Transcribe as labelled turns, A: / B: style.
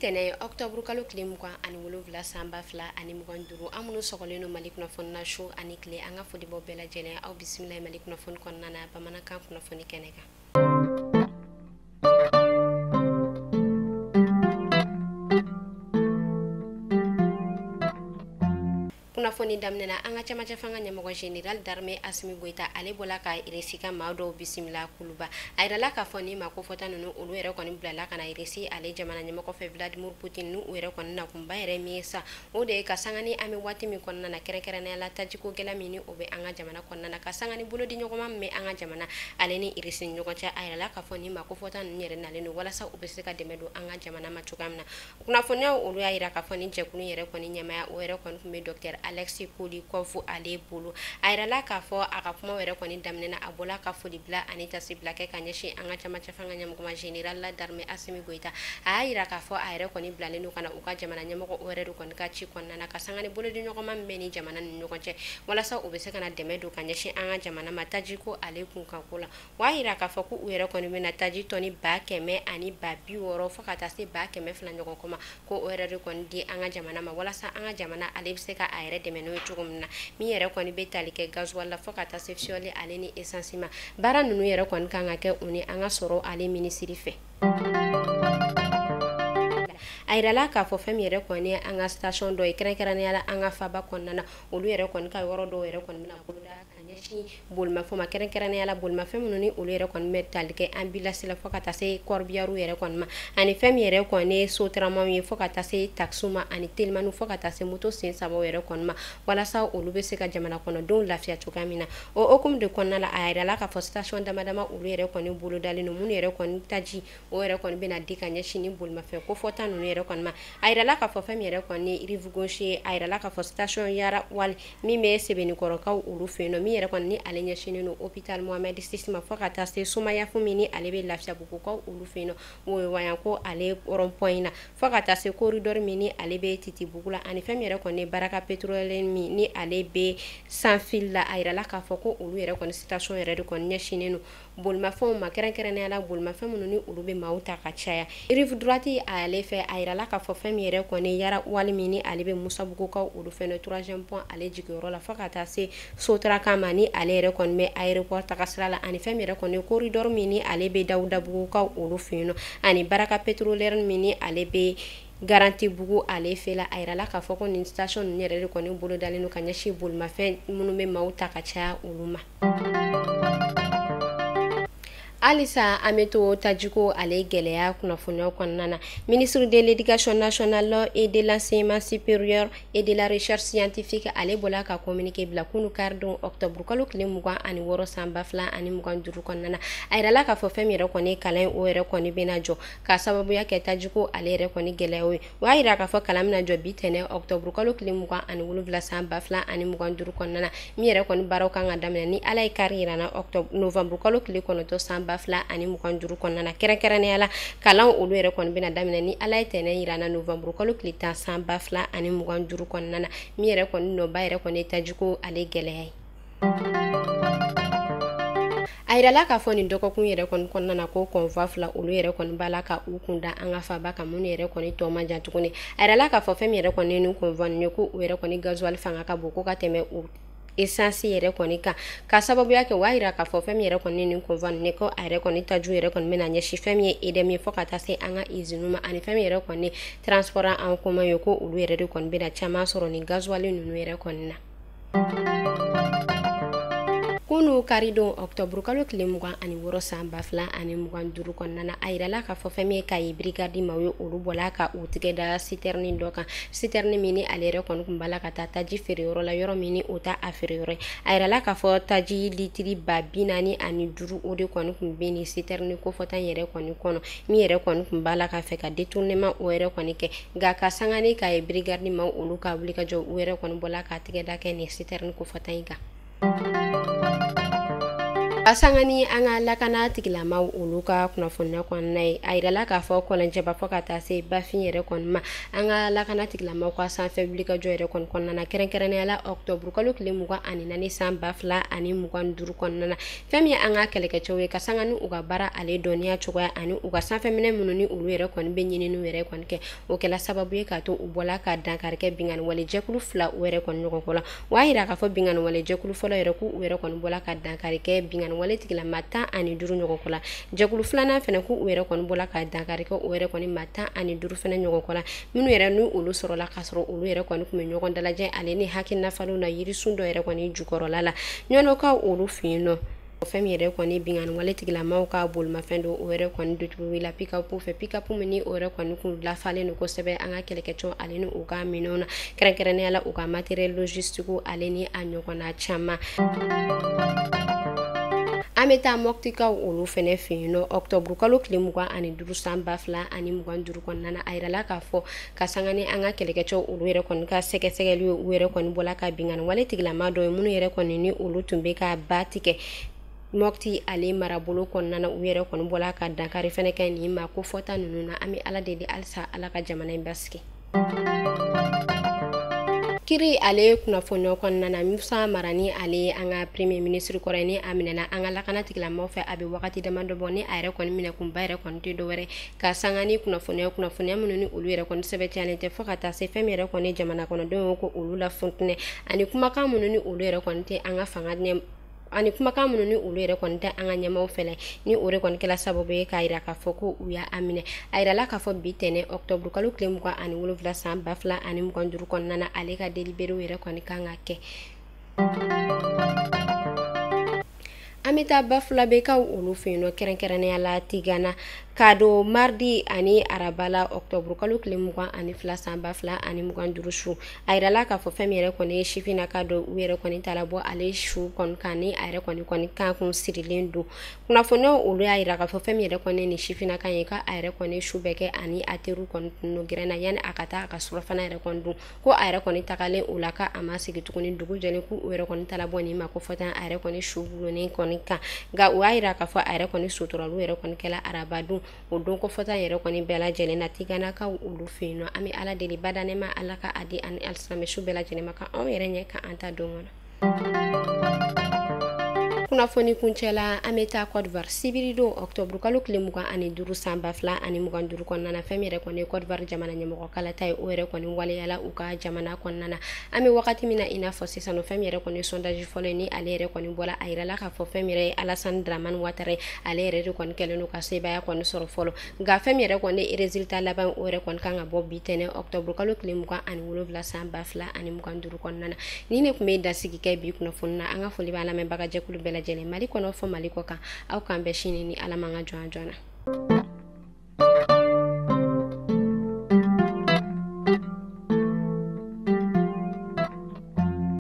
A: Tɛnɛ octobre kalo tile 27 san 2025, an minnu sɔgɔlen don Mali kunnafoni na su ani tile, an ka foli b'aw bɛɛ lajɛlen. Aw bisimila Mali kunnafoni kɔnɔna na bamanankan kunnafoni kɛnɛ kan. Kunnafoni daminɛna an ka cɛmancɛ fanga ɲɛmɔgɔ général d'armée Assimi Goïta, ale bɔla ka Irisi ka maa dɔw bisimila Kuluba. A yirala k'a fɔ ni maa kofɔta ninnu olu yɛrɛ kɔni bilala ka na Irisi ale jamana ɲɛmɔgɔ fɛ Vladimir Poutine, n'u yɛrɛ kɔni nakunba yɛrɛ min ye sa, o de ye ka sanga ni an bɛ waati min kɔnɔna na, kɛrɛnkɛrɛnnenya la tajiko gɛlɛya min ni o bɛ an ka jamana kɔnɔna na, ka sanga ni bolodiɲɔgɔnma min bɛ an ka jamana ale ni Irisi ni ɲɔgɔn cɛ. A yirala k'a fɔ ni maa kofɔta ninnu yɛrɛ nalen don walasa u bɛ se ka dɛmɛ don an ka jamana ma cogoya min na. Kunnafoniyaw olu y'a yira k'a fɔ ni jɛkulu yɛrɛ kɔni ɲɛmaaya o yɛrɛ kɔni tun bɛ docteur Alexis Kolikov ale bolo. A yirala k'a fɔ a ka kuma yɛrɛ kɔni daminɛna, a bɔla ka foli bila ani tasibila kɛ ka ɲɛsin an ka cɛmancɛ fanga ɲɛmɔgɔ ma général d'armée Assimi Goïta. A y'a yira k'a fɔ a yɛrɛ kɔni bilalen don ka na u ka jamana ɲɛmɔgɔ o yɛrɛ de kɔni ka ci kɔnɔna na, ka sanga ni bolodiɲɔgɔnma min bɛ ni jamana ni ɲɔgɔn cɛ, walasa u bɛ se ka na dɛmɛ don ka ɲɛsin an ka jamana ma tajiko ale kunkanko la. O y'a yira k'a fɔ ko u yɛrɛ kɔni bɛna taji tɔni 160 000 fo ka taa se 200 000 ɲɔgɔn kɔ ma, ko o yɛrɛ de kɔni di an ka jamana ma, walasa an ka jamana ale bɛ se ka a yɛrɛ dɛmɛ n'o ye cogo min na, min yɛrɛ kɔni bɛ tali kɛ gasoil la fo ka taa se fioul ale ni essence ma. Baara ninnu yɛrɛ kɔni kan ka kɛ u ni an ka sɔrɔ ale minisiri fɛ. A yirala k'a fɔ fɛn min yɛrɛ kɔni ye an ka station dɔ ye, kɛrɛnkɛrɛnnenya la an ka faba kɔnɔna na, olu yɛrɛ kɔni ka yɔrɔ dɔw yɛrɛ kɔni bɛna boloda ka ɲɛsin bolimafɛnw ma, kɛrɛnkɛrɛnnenya la bolimafɛn minnu ni olu yɛrɛ kɔni bɛ tali kɛ ambulance la fo ka taa se corbillard yɛrɛ kɔni ma, ani fɛn min yɛrɛ kɔni ye sotaramaw ye fo ka taa se taxiw ma, ani telimaniw fo ka taa se moto sen sabaw yɛrɛ kɔni ma, walasa olu bɛ se ka jamana kɔnɔdenw lafiya cogoya min na. O hukumu de kɔnɔna la, a yirala k'a fɔ station dama dama olu yɛrɛ kɔni bolodalen don, minnu yɛrɛ kɔni taji o yɛrɛ kɔni bɛna di ka ɲɛsin ni bolimafɛn kofɔta ninnu yɛrɛ kɔni ma. A yirala k'a fɔ fɛn min yɛrɛ kɔni ye rive gauche ye, a yirala k'a fɔ station Yara Wali min bɛ Sebenikɔrɔkaw olu fɛ yen nɔ, min yɛrɛ kɔni ni ale ɲɛsinnen don hôpital Mohamed VI ma, fo ka taa se Somayafu min ni ale bɛ Lafiyabugukaw olu fɛ yen nɔ, Woyowayanko ale rond point na, fo ka taa se corridor min ni ale bɛ Titibugu la, ani fɛn min yɛrɛ kɔni ye Baraka pétrolier min ni ale bɛ Sanfil la. A yirala k'a fɔ ko olu yɛrɛ kɔni station yɛrɛ de kɔni ɲɛsinnen don bolimafɛnw ma, kɛrɛnkɛrɛnnenya la bolimafɛn minnu ni olu bɛ maaw ta ka caya. Rive droite ale fɛ, a yirala k'a fɔ fɛn min yɛrɛ kɔni Yara Wali min ni ale bɛ Musabugukaw olu fɛ yen troisième pont ale jigiyɔrɔ la, fo ka taa se Sotrakan ma ni ale yɛrɛ kɔni bɛ aéroport taga sira la, ani fɛn min yɛrɛ kɔni corridor min ni ale bɛ Dawudabugukaw olu fɛ yen nɔ, ani Baraka pétrolière min ni ale bɛ Garantibugu ale fɛ la. A yirala k'a fɔ ko nin station ninnu yɛrɛ de kɔni bolodalen don ka ɲɛsin bolimafɛn minnu bɛ maaw ta ka caya olu ma. Halisa an bɛ to tajiko ale gɛlɛya kunnafoniyaw kɔnɔna na. Ministre de l'Éducation nationale et de l'Enseignement supérieur et de la Recherche scientifique, ale bɔla ka communiqué bila kunu karidon octobre kalo tile 26 san 2025 kɔnɔna na. A yirala k'a fɔ fɛn min yɛrɛ kɔni ye kalan ye, o yɛrɛ kɔni bɛna jɔ k'a sababuya kɛ tajiko ale yɛrɛ kɔni gɛlɛyaw ye. O y'a yira k'a fɔ kalan bɛna jɔ bi tɛnɛ octobre kalo tile 27 san 2025 kɔnɔna na, min yɛrɛ kɔni baaraw kan ka daminɛ ni Ala ye kari yira na octobre novembre kalo tile 9 san 2025 kɔnɔna na. Kɛrɛnkɛrɛnnenya la kalan olu yɛrɛ kɔni bɛna daminɛ ni Ala ye tɛnɛ yira na novembre kalo tile 10 san 2025 kɔnɔna na, min yɛrɛ kɔni nɔba yɛrɛ kɔni ye tajiko ale gɛlɛya ye. A yirala k'a fɔ nin dɔgɔkun yɛrɛ kɔni kɔnɔna na ko convoi fila olu yɛrɛ kɔni b'a la ka u kun da an ka faba kan, minnu yɛrɛ kɔni tɔ man jan tuguni. A yirala k'a fɔ fɛn min yɛrɛ kɔni ni convoi ninnu ye, ko u yɛrɛ kɔni gasoil fanga ka bon ko ka tɛmɛ u essence yɛrɛ kɔni kan, ka sababuya kɛ o y'a yira k'a fɔ fɛn min yɛrɛ kɔni ni convoi ninnu ko a yɛrɛ kɔni taju yɛrɛ kɔni bɛna ɲɛsin fɛn min ye EDM ye fo ka taa se an ka usine ma, ani fɛn min yɛrɛ kɔni transport en commun ye, ko olu yɛrɛ de kɔni bɛna caman sɔrɔ nin gasoil ninnu yɛrɛ kɔni na. Kunu karidon octobre kalo tile 26 san 2025 kɔnɔna na, a yirala k'a fɔ fɛn min ye Kayi brigade maaw ye, olu bɔla ka u tigɛ da citerne dɔ kan, citerne min ni ale yɛrɛ kɔni tun b'a la ka taa taji feereyɔrɔ la, yɔrɔ min ni o ta a feereyɔrɔ ye. A yirala k'a fɔ taji litiri 45 000 o de kɔni tun bɛ nin citerne kofɔta yɛrɛ kɔni kɔnɔ, min yɛrɛ kɔni tun b'a la ka fɛ ka détournement o yɛrɛ kɔni kɛ. Nka ka sanga ni Kayi brigade maaw olu ka wuli ka jɔ, u yɛrɛ kɔni bɔla ka tigɛ da kɛ nin citerne kofɔta in kan. Ka Ka sanga ni an ka lakana tigilamaw olu ka kunnafoniya kɔnɔna ye, a yirala k'a fɔ kɔlɔnjɛba fɔ ka taa se bafin yɛrɛ kɔni ma, an ka lakana tigilamaw ka sanfɛ wulikajɔ yɛrɛ kɔni kɔnɔna na, kɛrɛnkɛrɛnnenya la octobre kalo tile 24 san 2025 kɔnɔna na, fɛn min ye an ka kɛlɛkɛcɛw ye, ka sanga ni u ka baara ale dɔnniya cogoya ani u ka sanfɛminɛ minnu ni olu yɛrɛ kɔni bɛ ɲininiw yɛrɛ kɔni kɛ, o kɛla sababu ye k'a to u bɔla ka dankari kɛ binkanni wale jɛkulu fila u yɛrɛ kɔni ɲɔgɔn kɔ la. O y'a yira k'a fɔ binkanni wale jɛkulu fɔlɔ yɛrɛ k'u yɛrɛ kɔni bɔla ka dankari kɛ binkanni wale tigilama 15 ɲɔgɔn kɔ la. Jɛkulu filanan fɛnɛ k'u yɛrɛ kɔni bɔla ka dankari kɛ o yɛrɛ kɔni ma 15 fɛnɛ ɲɔgɔn kɔ la, minnu yɛrɛ ni olu sɔrɔla k'a sɔrɔ olu yɛrɛ kɔni tun bɛ ɲɔgɔn dalajɛ ale ni hakilina falenw na yirisun dɔ yɛrɛ kɔni jukɔrɔla la ɲɔnɔkaw olu fɛ yen nɔ. Fɛn min yɛrɛ kɔni binkanni wale tigilamaw ka bolimafɛn don o yɛrɛ kɔni dutugula pick-up fɛ, pick-up min ni o yɛrɛ kɔni kun lafalen don kosɛbɛ an ka kɛlɛkɛcɛw ale ni u ka minɛnw na, kɛrɛnkɛrɛnnenya la u ka matériel logistique ale ni a ɲɔgɔnna caman. An bɛ taa Mɔptikaw olu fɛnɛ fɛ yen nɔ octobre kalo tile 25 san 2025 kɔnɔna na, a yirala k'a fɔ ka sanga ni an ka kɛlɛkɛcɛw olu yɛrɛ kɔni ka sɛgɛsɛgɛli ye, u yɛrɛ kɔni bɔla ka binkanni wale tigilama dɔ ye minnu yɛrɛ kɔni ni olu tun bɛ ka ba tigɛ Mɔpti ale marabolo kɔnɔna na, u yɛrɛ kɔni bɔla ka dankari fɛnɛ kɛ nin ma ko fɔta ninnu na. An bɛ Ala deli halisa Ala ka jamana in basigi. Kiri ale kunnafoniya kɔnɔna na, Musa Mara ni ale an ka premier ministre kɔrɔ ye, ni a minɛna an ka lakana tigilamaw fɛ a bɛ wagati damadɔ bɔ, ni a yɛrɛ kɔni minɛ kunba yɛrɛ kɔni tɛ dɔwɛrɛ ka sanga ni kunnafoniya minnu ni olu yɛrɛ kɔni sɛbɛntiyalen tɛ, fo ka taa se fɛn min yɛrɛ kɔni jamana kɔnɔdenw ko olu la funtinɛ ani kumakan minnu ni olu yɛrɛ kɔni tɛ an ka fanga ɲɛ ani kumakan minnu ni olu yɛrɛ kɔni tɛ an ka ɲɛmaaw fɛlɛ, ni o de kɔni kɛla sababu ye k'a yira k'a fɔ ko u y'a minɛ. A yirala k'a fɔ bi tɛnɛ octobre kalo tile 27 san 2025 kɔnɔna na, ale ka délibéré yɛrɛ kɔni kan ka kɛ. An bɛ taa Bafulabekaw olu fɛ yen nɔ, kɛrɛnkɛrɛnnenya la Tigana, k'a don mardi ani araba la octobre kalo tile 22 san 2025 su. A yirala k'a fɔ fɛn min yɛrɛ kɔni ye sifinnaka dɔ u yɛrɛ kɔni taara bɔ ale su kɔni kan, ni a yɛrɛ kɔni kan kun sirilen don. Kunnafoniyaw olu y'a yira k'a fɔ fɛn min yɛrɛ kɔni ni sifinnaka ye, k'a yɛrɛ kɔni su bɛɛ kɛ ani a teriw kɔni tun don gɛrɛn na yanni a ka taa a ka surafana yɛrɛ kɔni dun, ko a yɛrɛ kɔni tagalen o la k'a ma segin tuguni. Dugu jɛlen k'u yɛrɛ kɔni taara bɔ nin ma ko fɔta a yɛrɛ kɔni su gulonnen kɔni kan, nka u y'a yira k'a fɔ a yɛrɛ kɔni suturali yɛrɛ kɔni kɛla araba don, o don ko fɔta yɛrɛ kɔni bɛɛ lajɛlen na Tiganakaw olu fɛ yen nɔ. An bɛ Ala deli badanɛma Ala ka a di ani alisilamɛ su bɛɛ lajɛlen ma, ka anw yɛrɛ ɲɛ ka an ta don kɔnɔ. Kunnafoni kuncɛ la, an bɛ taa Côte d'Ivoire sibiri don octobre kalo tile 25 san 2025 kɔnɔna na, fɛn min yɛrɛ kɔni ye Côte d'Ivoire jamana ɲɛmɔgɔ kalata ye, o yɛrɛ kɔni waleyala u ka jamana kɔnɔna na. An bɛ wagati min na i n'a fɔ sisan, fɛn min yɛrɛ kɔni ye sondage fɔlɔ ye, ni ale yɛrɛ kɔni bɔra, a yirala k'a fɔ fɛn min yɛrɛ ye Alassane Dramane Ouattara ye, ale yɛrɛ de kɔni kɛlen don ka sebaaya kɔni sɔrɔ fɔlɔ. Nka fɛn min yɛrɛ kɔni ye résultat laban, o yɛrɛ kɔni kan ka bɔ bi tɛnɛ octobre kalo tile 27 san 2025 kɔnɔna na. Ni ne tun bɛ dasigi kɛ bi kunnafoni na, an ka foli b'a lamɛnbaga jɛkulu bɛɛ lajɛlen Mali kɔnɔ fɔ Mali kɔ kan. Aw k'an bɛn sini ni Ala m'an ka jɔn joona.